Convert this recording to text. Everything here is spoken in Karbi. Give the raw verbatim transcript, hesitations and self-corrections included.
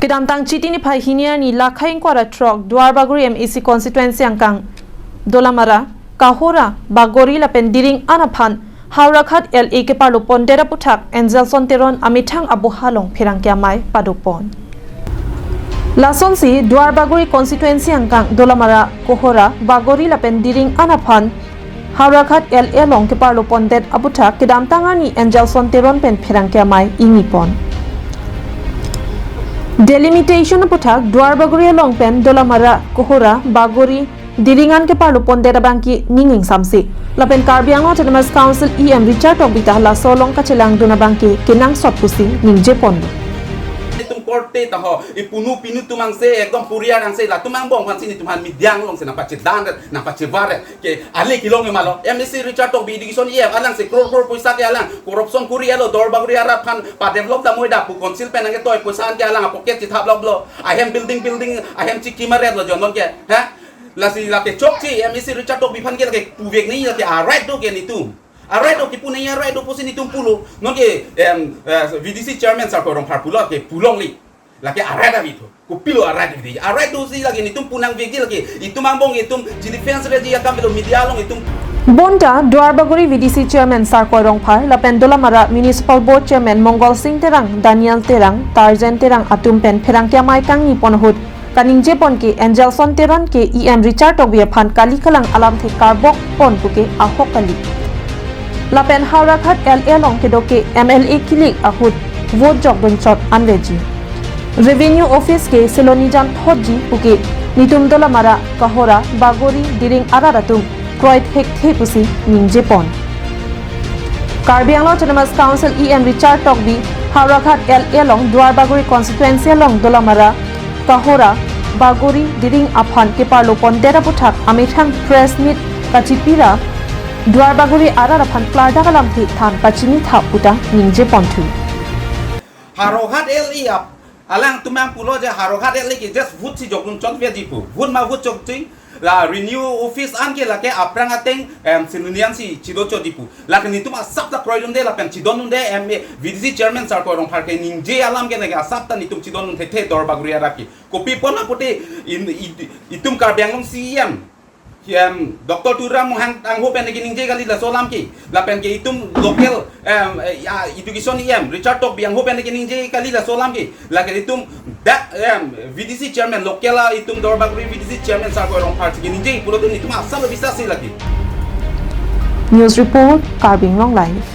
Kedamtang Chiti niphai hini arni lakhai ingkoi ra throk Duarbagori M A C constituency angkang Dolamara, Kohora, Bagori lapen Diring an aphan Howraghat L A keparlo pondet aputhak Angelson Teron amethang aboha along pherangke amei padopon. Lasonsi Duarbagori constituency angkang Dolamara, Kohora, Bagori lapen Diring an aphan Howraghat L A along keparlo pondet aputhak kedamtang arni Angelson Teron pen pherangke amei ingipon. Delimitation aputhak Duarbagori along pen Dolamara, Kohora, Bagori, Diring an keparlo pondet abangke ning ingsamse. Lapen Karbi Anglong Autonomous Council E M Richard Tokbi ta laso along kachelangdun abangke kenangsot pusi ningjeponlo. Itum korte taho, ipunu pinu tumang se, ekdom puriar ang se, latum angbong aphan si nitum aphan media along si nangpachedan, nangpachevar ke, ale kelong emalo. M A C Richard Tokbi education E M alang si crore crore poisa ke alang corruption kuri alo, Duarbagori arat aphan padevelop damnoi da pu council pen nangketoi poisa an ke alang apocket chithap loblo. Ahem building building, ahem chiki maret lo jonon ke, ha? Lasi lake chokche, M A C Richard Tokbi aphan ke lake puvek ni lake a right do ke nitum. A right do kipu ni a right do pusi nitum pulo. Nonke em eh, V D C chairman Sarkoi Rongphar pulo ke pulongli. Lake a right avi tho. Kopilo a right avi. A right do si lake nitum pu nangvekji lake. Itum angbong itum chili fans reji akam belo media along itum. Bonta Duarbagori V D C chairman Sarkoi Rongphar lapen Dolamara Municipal Board chairman Mongol Sing Terang, Daniel Terang, Tarjen Terang atum pen pherangke amei kangnipon ahut kaningjepon ke Angelson Teron ke E M Richard Tokbi aphan kali kalang alamthe karbokpon puke ahok kali. Lapen Howraghat L A along kedo ke M L A kilik ahut vote jokdun chot anveji. Revenue office ke seloni jan thotji puke nitum Dolamara, Kohora, Bagori, Diring arat atum kroithekthe pusi ningjepon. Karbi Anglong Autonomous Council E M Richard Tokbi Howraghat L A along Duarbagori constituency along Dolamara, Kohora, Bagori, Diring aphan keparlo pondet aputhak amethang press meet kachipira Duarbagori arat aphan klardak alamthe than pachini tha puta ningjeponthu. Howraghat L A ap alangtum nangpulo je Howraghat L A ke just vote si jokdun chot veji pu. Vote ma vote chokche. La revenue office an ke lake aphrang ateng em sinunian si chido chot di pu. Lake nitum asap ta kroidunde lapen chidondunde em V D C chairman Sarkoi Rongphar ke ningje alam ke lake asap ta nitum chidondun thekthe Duarbagori arat ke. Kopi pon apute in, i- itum Karbi Anglong C E M. Em, Doctor Tuliram Ronghang angho pen ke ningje kali laso alam ke. Lapen ke itum local em, eh, ya, education E M Richard Tokbi angho pen ke ningje kali laso alam ke. Lake itum dak em, V D C chairman local a itum Duarbagori V D C chairman Sarkoi Rongphar ke ningje pulote nitum asap lo bisasi lake. News report, Karbi Anglong Live.